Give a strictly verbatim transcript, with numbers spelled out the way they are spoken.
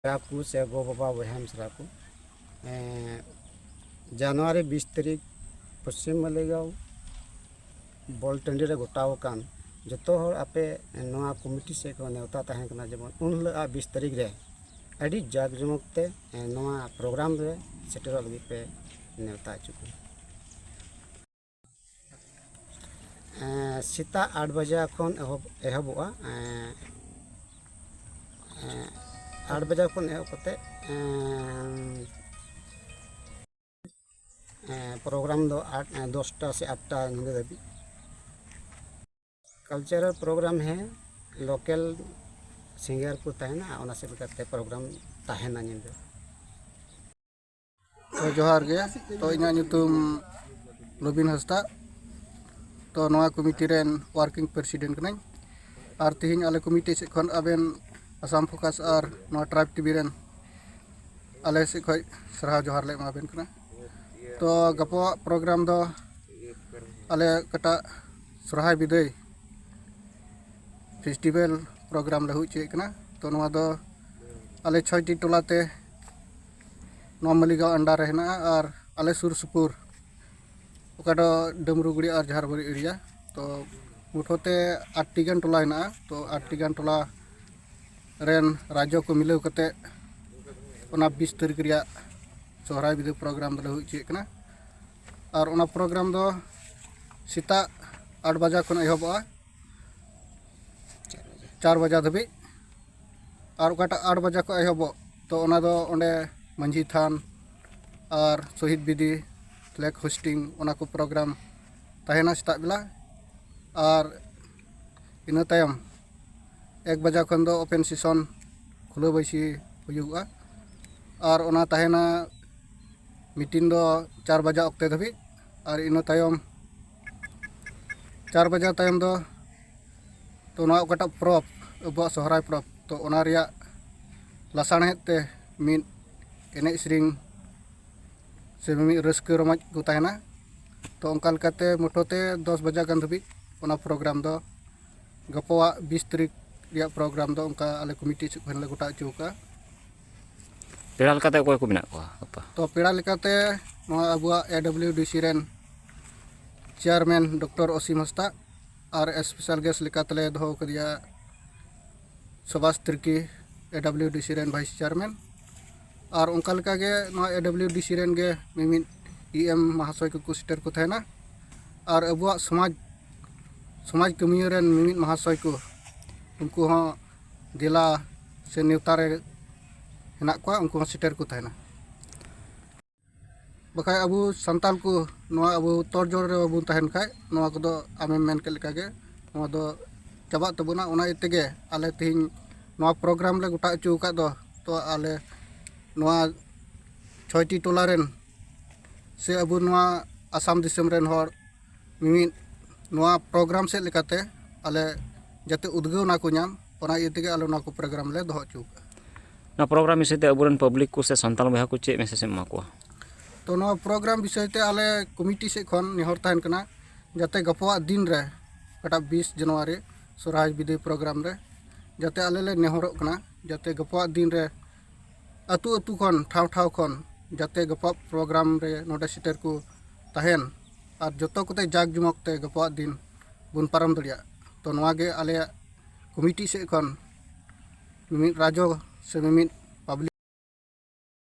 ᱥᱮᱬᱟ ᱠᱚ ᱥᱮ ᱜᱚ ᱵᱟᱵᱟ ᱵᱚᱭᱦᱟ ᱢᱤᱥᱨᱟ ᱠᱚ, ᱮᱸ, ᱡᱟᱱᱩᱣᱟᱨᱤ ᱵᱤᱥ ᱛᱟᱹᱨᱤᱠᱷ ᱯᱚᱥᱪᱤᱢ ᱢᱟᱹᱞᱤᱜᱟᱸᱣ ᱵᱚᱞ ᱴᱟᱺᱰᱤ ᱨᱮ ᱜᱚᱴᱟᱣ ᱟᱠᱟᱱ ᱡᱚᱛᱚ ᱦᱚᱲ ᱟᱯᱮ ᱱᱚᱣᱟ ᱠᱚᱢᱤᱴᱤ ᱥᱮᱫ ᱠᱷᱚᱱ ᱱᱮᱣᱛᱟ ᱛᱟᱦᱮᱸ ᱠᱟᱱᱟ, ᱡᱮᱢᱚᱱ ᱩᱱ ᱦᱤᱞᱳᱜ ᱟᱜ ᱵᱤᱥ ᱛᱟᱹᱨᱤᱠᱷ ᱨᱮ ᱟᱹᱰᱤ ᱡᱟᱠ ᱡᱚᱢᱚᱠ ᱛᱮ, ᱮᱸ, ᱱᱚᱣᱟ ᱯᱨᱳᱜᱨᱟᱢ ᱨᱮ ᱥᱮᱴᱮᱨᱚᱜ ᱞᱟᱹᱜᱤᱫ ᱯᱮ ᱱᱮᱣᱛᱟ ᱦᱚᱪᱚ ᱠᱚᱣᱟ᱾ ᱮᱸ, ᱥᱮᱛᱟᱜ ᱟᱴ ᱵᱟᱡᱟ ᱠᱷᱚᱱ ᱮᱦᱚᱵ, ᱮᱦᱚᱵᱚᱜᱼᱟ᱾ ᱮᱸ, ᱮᱸ, ᱟᱴ ᱵᱟᱡᱟ ᱠᱷᱚᱱ ᱮᱦᱚᱵ ᱠᱟᱛᱮ, ᱮᱸ, ᱮᱸ, ᱯᱨᱳᱜᱨᱟᱢ ᱫᱚ ᱟᱴ, ᱮᱸ, ᱫᱚᱥᱴᱟ ᱥᱮ ᱟᱴᱴᱟ ᱧᱤᱫᱟᱹ ᱫᱷᱟᱹᱵᱤᱡ᱾ ᱠᱟᱞᱪᱟᱨᱟᱞ ᱯᱨᱳᱜᱨᱟᱢ ᱦᱮᱸ, ᱞᱳᱠᱟᱞ ᱥᱤᱝᱜᱟᱨ ᱠᱚ ᱛᱟᱦᱮᱱᱟ, ᱚᱱᱟ ᱥᱮᱫ ᱞᱮᱠᱟᱛᱮ ᱯᱨᱳᱜᱨᱟᱢ ᱛᱟᱦᱮᱱᱟ ᱧᱤᱫᱟᱹ᱾ ᱛᱚ, ᱡᱚᱦᱟᱨ ᱜᱮ᱾ ᱛᱚ, ᱤᱧᱟᱹᱜ ᱧᱩᱛᱩᱢ ᱨᱚᱵᱤᱱ ᱦᱟᱸᱥᱫᱟ᱾ ᱛᱚ, ᱱᱚᱣᱟ ᱠᱚᱢᱤᱴᱤ ᱨᱮᱱ ᱣᱟᱨᱠᱤᱝ ᱯᱨᱮᱥᱤᱰᱮᱱᱴ ᱠᱟᱹᱱᱟᱹᱧ᱾ ᱟᱨ ᱛᱮᱦᱮᱧ ᱟᱞᱮ ᱠᱚᱢᱤᱴᱤ ᱥᱮᱫ ᱠᱷᱚᱱ ᱟᱵᱮᱱ ᱟᱥᱟᱢ ᱯᱷᱳᱠᱟᱥ ᱟᱨ ᱱᱚᱣᱟ ᱴᱨᱟᱭᱤᱵᱽ ᱴᱤᱵᱷᱤ ᱨᱮᱱ ᱟᱞᱮ ᱥᱮᱫ ᱠᱷᱚᱱ ᱥᱟᱨᱦᱟᱣ ᱡᱚᱦᱟᱨ ᱞᱮ ᱮᱢᱟᱵᱮᱱ ᱠᱟᱱᱟ᱾ ᱛᱚ, ᱜᱟᱯᱟᱣᱟᱜ ᱯᱨᱳᱜᱨᱟᱢ ᱫᱚ ᱟᱞᱮ ᱚᱠᱟᱴᱟᱜ ᱥᱚᱨᱦᱟᱭ ᱵᱤᱫᱟᱹᱭ ᱯᱷᱮᱥᱴᱤᱵᱷᱮᱞ ᱯᱨᱳᱜᱨᱟᱢ ᱞᱮ ᱦᱩᱭ ᱦᱚᱪᱚᱭᱮᱫ ᱠᱟᱱᱟ᱾ ᱛᱚ, ᱱᱚᱣᱟ ᱫᱚ ᱟᱞᱮ ᱪᱷᱚᱭᱴᱤ ᱴᱚᱞᱟ ᱛᱮ ᱱᱚᱣᱟ ᱢᱟᱹᱞᱤᱜᱟᱸᱣ under ᱨᱮ ᱦᱮᱱᱟᱜᱼᱟ ᱟᱨ ᱟᱞᱮ ᱥᱩᱨ ᱥᱩᱯᱩᱨ ᱚᱠᱟ ᱫᱚ ᱰᱟᱹᱢᱨᱩᱜᱩᱲᱤ ᱟᱨ ᱡᱷᱟᱨᱵᱟᱨᱤ area᱾ ᱛᱚ, ᱢᱩᱴᱷᱟᱹᱛᱮ ᱟᱴᱴᱤ ᱜᱟᱱ ᱴᱚᱞᱟ ᱦᱮᱱᱟᱜᱼᱟ᱾ ᱛᱚ, ᱟᱴᱴᱤ ᱜᱟᱱ ᱴᱚᱞᱟ ᱨᱮᱱ ᱨᱟᱡᱽᱡᱚ ᱠᱚ ᱢᱤᱞᱟᱹᱣ ᱠᱟᱛᱮ ᱚᱱᱟ ᱵᱤᱥ ᱛᱟᱹᱨᱤᱠᱷ ᱨᱮᱭᱟᱜ ᱥᱚᱦᱨᱟᱭ ᱵᱤᱫᱟᱹ ᱯᱨᱳᱜᱨᱟᱢ ᱫᱚᱞᱮ ᱦᱩᱭ ᱦᱚᱪᱚᱭᱮᱫ ᱠᱟᱱᱟ᱾ ᱟᱨ ᱚᱱᱟ ᱯᱨᱳᱜᱨᱟᱢ ᱫᱚ ᱥᱮᱛᱟᱜ ᱟᱴ ᱵᱟᱡᱟ ᱠᱷᱚᱱ ᱮᱦᱚᱵᱚᱜᱼᱟ ᱪᱟᱨ ᱵᱟᱡᱟ ᱫᱷᱟᱹᱵᱤᱡ᱾ ᱟᱨ ᱚᱠᱟᱴᱟᱜ ᱟᱴ ᱵᱟᱡᱟ ᱠᱷᱚᱱ ᱮᱦᱚᱵᱚᱜ, ᱛᱚ ᱚᱱᱟ ᱫᱚ ᱚᱸᱰᱮ ᱢᱟᱹᱡᱷᱤ ᱛᱷᱟᱱ ᱟᱨ ᱥᱚᱦᱤᱫ ᱵᱤᱫᱤ, flag hoisting, ᱚᱱᱟ ᱠᱚ ᱯᱨᱳᱜᱨᱟᱢ ᱛᱟᱦᱮᱱᱟ ᱥᱮᱛᱟᱜ ᱵᱮᱞᱟ᱾ ᱟᱨ ᱤᱱᱟᱹ ᱛᱟᱭᱚᱢ ᱮᱠ ᱵᱟᱡᱟ ᱠᱷᱚᱱ ᱫᱚ open session, ᱠᱷᱩᱞᱟᱹ ᱵᱟᱹᱭᱥᱤ ᱦᱩᱭᱩᱜᱚᱜᱼᱟ᱾ ᱟᱨ ᱚᱱᱟ ᱛᱟᱦᱮᱱᱟ ᱢᱤᱴᱤᱝ ᱫᱚ ᱪᱟᱨ ᱵᱟᱡᱟ ᱚᱠᱛᱮ ᱫᱷᱟᱹᱵᱤᱡ᱾ ᱟᱨ ᱤᱱᱟᱹ ᱛᱟᱭᱚᱢ, ᱪᱟᱨ ᱵᱟᱡᱟ ᱛᱟᱭᱚᱢ ᱫᱚ, ᱛᱚ ᱱᱚᱣᱟ ᱚᱠᱟᱴᱟᱜ ᱯᱚᱨᱚᱵᱽ, ᱟᱵᱚᱣᱟᱜ ᱥᱚᱦᱨᱟᱭ ᱯᱚᱨᱚᱵᱽ, ᱛᱚ ᱚᱱᱟ ᱨᱮᱭᱟᱜ ᱞᱟᱥᱟᱬᱦᱮᱫ ᱛᱮ ᱢᱤᱫ ᱮᱱᱮᱡ ᱥᱮᱨᱮᱧ ᱥᱮ ᱢᱤᱢᱤᱫ ᱨᱟᱹᱥᱠᱟᱹ ᱨᱚᱢᱚᱡᱽ ᱠᱚ ᱛᱟᱦᱮᱱᱟ᱾ ᱛᱚ ᱚᱱᱠᱟ ᱞᱮᱠᱟᱛᱮ ᱢᱚᱴᱷᱚ ᱛᱮ ᱫᱚᱥ ᱵᱟᱡᱟ ᱜᱟᱱ ᱫᱷᱟᱹᱵᱤᱡ ᱚᱱᱟ ᱯᱨᱳᱜᱨᱟᱢ ᱫᱚ, ᱜᱟᱯᱟᱣᱟᱜ ᱵᱤᱥ ᱛᱟᱹᱨᱤᱠᱷ ᱨᱮᱭᱟᱜ ᱯᱨᱳᱜᱨᱟᱢ ᱫᱚ ᱚᱱᱠᱟ ᱟᱞᱮ ᱠᱚᱢᱤᱴᱤ ᱥᱮᱫ ᱠᱷᱚᱱ ᱞᱮ ᱜᱚᱴᱟ ᱦᱚᱪᱚ ᱟᱠᱟᱫᱼᱟ᱾ ᱯᱮᱲᱟ ᱞᱮᱠᱟᱛᱮ ᱚᱠᱚᱭ ᱠᱚ ᱢᱮᱱᱟᱜ ᱠᱚᱣᱟ ᱜᱟᱯᱟ? ᱛᱚ ᱯᱮᱲᱟ ᱞᱮᱠᱟᱛᱮ ᱱᱚᱣᱟ ᱟᱵᱚᱣᱟᱜ ᱮ ᱰᱟᱵᱞᱤᱭᱩ ᱰᱤ ᱥᱤ ᱨᱮᱱ ᱪᱮᱭᱟᱨᱢᱮᱱ ᱰᱚᱠᱴᱚᱨ ᱚᱥᱤᱢ ᱦᱟᱸᱥᱫᱟ ᱟᱨ ᱥᱯᱮᱥᱟᱞ ᱜᱮᱥᱴ ᱞᱮᱠᱟ ᱛᱮᱞᱮ ᱫᱚᱦᱚ ᱟᱠᱟᱫᱮᱭᱟ ᱥᱩᱵᱷᱟᱥ ᱛᱤᱨᱠᱤ, ᱮ ᱰᱟᱵᱞᱤᱭᱩ ᱰᱤ ᱥᱤ ᱨᱮᱱ ᱵᱷᱟᱭᱤᱥ ᱪᱮᱭᱟᱨᱢᱮᱱ᱾ ᱟᱨ ᱚᱱᱠᱟ ᱞᱮᱠᱟᱜᱮ ᱱᱚᱣᱟ ᱮ ᱰᱟᱵᱞᱤᱭᱩ ᱰᱤ ᱥᱤ ᱨᱮᱱ ᱜᱮ ᱢᱤᱢᱤᱫ ᱤ ᱮᱢ ᱢᱟᱦᱟᱥᱚᱭ ᱠᱚᱠᱚ ᱥᱮᱴᱮᱨ ᱠᱚ ᱛᱟᱦᱮᱱᱟ᱾ ᱟᱨ ᱟᱵᱚᱣᱟᱜ ᱥᱚᱢᱟᱡᱽ, ᱥᱚᱢᱟᱡᱽ ᱠᱟᱹᱢᱤᱭᱟᱹ ᱨᱮᱱ ᱢᱤᱢᱤᱫ ᱢᱟᱦᱟᱥᱚᱭ ᱠᱚ, ᱩᱱᱠᱩ ᱦᱚᱸ ᱫᱮᱞᱟ ᱥᱮ ᱱᱮᱣᱛᱟ ᱨᱮ ᱦᱮᱱᱟᱜ ᱠᱚᱣᱟ, ᱩᱱᱠᱩ ᱦᱚᱸ ᱥᱮᱴᱮᱨ ᱠᱚ ᱛᱟᱦᱮᱱᱟ᱾ ᱵᱟᱠᱷᱟᱡ ᱟᱵᱚ ᱥᱟᱱᱛᱟᱲ ᱠᱚ ᱱᱚᱣᱟ ᱟᱵᱚ ᱛᱚᱨᱡᱚᱲ ᱨᱮ ᱵᱟᱵᱚᱱ ᱛᱟᱦᱮᱱ ᱠᱷᱟᱡ, ᱱᱚᱣᱟ ᱠᱚᱫᱚ ᱟᱢᱮᱢ ᱢᱮᱱ ᱠᱮᱫ ᱞᱮᱠᱟᱜᱮ, ᱱᱚᱣᱟ ᱫᱚ ᱪᱟᱵᱟᱜ ᱛᱟᱵᱚᱱᱟ᱾ ᱚᱱᱟ ᱤᱭᱟᱹ ᱛᱮᱜᱮ ᱟᱞᱮ ᱛᱮᱦᱮᱧ ᱱᱚᱣᱟ ᱯᱨᱳᱜᱨᱟᱢ ᱞᱮ ᱜᱚᱴᱟ ᱦᱚᱪᱚ ᱟᱠᱟᱫ ᱫᱚ᱾ ᱛᱚ ᱟᱞᱮ ᱱᱚᱣᱟ ᱪᱷᱚᱭᱴᱤ ᱴᱚᱞᱟ ᱨᱮᱱ ᱥᱮ ᱟᱵᱚ ᱱᱚᱣᱟ ᱟᱥᱟᱢ ᱫᱤᱥᱚᱢ ᱨᱮᱱ ᱦᱚᱲ ᱢᱤᱢᱤᱫ ᱱᱚᱣᱟ ᱯᱨᱳᱜᱨᱟᱢ ᱥᱮᱫ ᱞᱮᱠᱟᱛᱮ ᱟᱞᱮ ᱡᱟᱛᱮ ᱩᱫᱽᱜᱟᱹᱣ ᱚᱱᱟ ᱠᱚ ᱧᱟᱢ, ᱚᱱᱟ ᱤᱭᱟᱹ ᱛᱮᱜᱮ ᱟᱞᱮ ᱱᱚᱣᱟ ᱠᱚ ᱯᱨᱳᱜᱨᱟᱢ ᱞᱮ ᱫᱚᱦᱚ ᱦᱚᱪᱚ ᱟᱠᱟᱫᱼᱟ᱾ ᱱᱚᱣᱟ ᱯᱨᱳᱜᱨᱟᱢ ᱵᱤᱥᱚᱭ ᱛᱮ ᱟᱵᱚᱨᱮᱱ ᱯᱟᱵᱽᱞᱤᱠ ᱠᱚ ᱥᱮ ᱥᱟᱱᱛᱟᱲ ᱵᱚᱭᱦᱟ ᱠᱚ ᱪᱮᱫ ᱢᱮᱥᱮᱡᱽ ᱮᱢ ᱮᱢᱟ ᱠᱚᱣᱟ? ᱛᱚ ᱱᱚᱣᱟ ᱯᱨᱳᱜᱨᱟᱢ ᱵᱤᱥᱚᱭ ᱛᱮ ᱟᱞᱮ ᱠᱚᱢᱤᱴᱤ ᱥᱮᱫ ᱠᱷᱚᱱ ᱱᱮᱦᱚᱨ ᱛᱟᱦᱮᱱ ᱠᱟᱱᱟ, ᱡᱟᱛᱮ ᱜᱟᱯᱟᱣᱟᱜ ᱫᱤᱱ ᱨᱮ, ᱚᱠᱟᱴᱟᱜ ᱵᱤᱥ ᱡᱟᱱᱩᱣᱟᱨᱤ ᱥᱚᱨᱦᱟᱭ ᱵᱤᱫᱟᱹᱭ ᱯᱨᱳᱜᱨᱟᱢ ᱨᱮ, ᱡᱟᱛᱮ ᱟᱞᱮ ᱞᱮ ᱱᱮᱦᱚᱨᱚᱜ ᱠᱟᱱᱟ, ᱡᱟᱛᱮ ᱜᱟᱯᱟᱣᱟᱜ ᱫᱤᱱ ᱨᱮ ᱟᱹᱛᱩ ᱟᱹᱛᱩ ᱠᱷᱚᱱ, ᱴᱷᱟᱶ ᱴᱷᱟᱶ ᱠᱷᱚᱱ ᱡᱟᱛᱮ ᱜᱟᱯᱟ ᱯᱨᱳᱜᱨᱟᱢ ᱨᱮ ᱱᱚᱰᱮ ᱥᱮᱴᱮᱨ ᱠᱚ ᱛᱟᱦᱮᱱ ᱟᱨ ᱡᱚᱛᱚ ᱠᱚᱛᱮ ᱡᱟᱠ ᱡᱚᱢᱚᱠ ᱛᱮ ᱜᱟᱯᱟᱣᱟᱜ ᱫᱤᱱ ᱵᱚᱱ ᱯᱟᱨᱚᱢ ᱫᱟᱲᱮᱭᱟᱜ᱾ ᱛᱚ ᱱᱚᱣᱟ ᱜᱮ ᱟᱞᱮᱭᱟᱜ ᱠᱚᱢᱤᱴᱤ ᱥᱮᱫ ᱠᱷᱚᱱ ᱢᱤᱢᱤᱫ ᱨᱟᱡᱚ ᱥᱮ ᱢᱤᱢᱤᱫ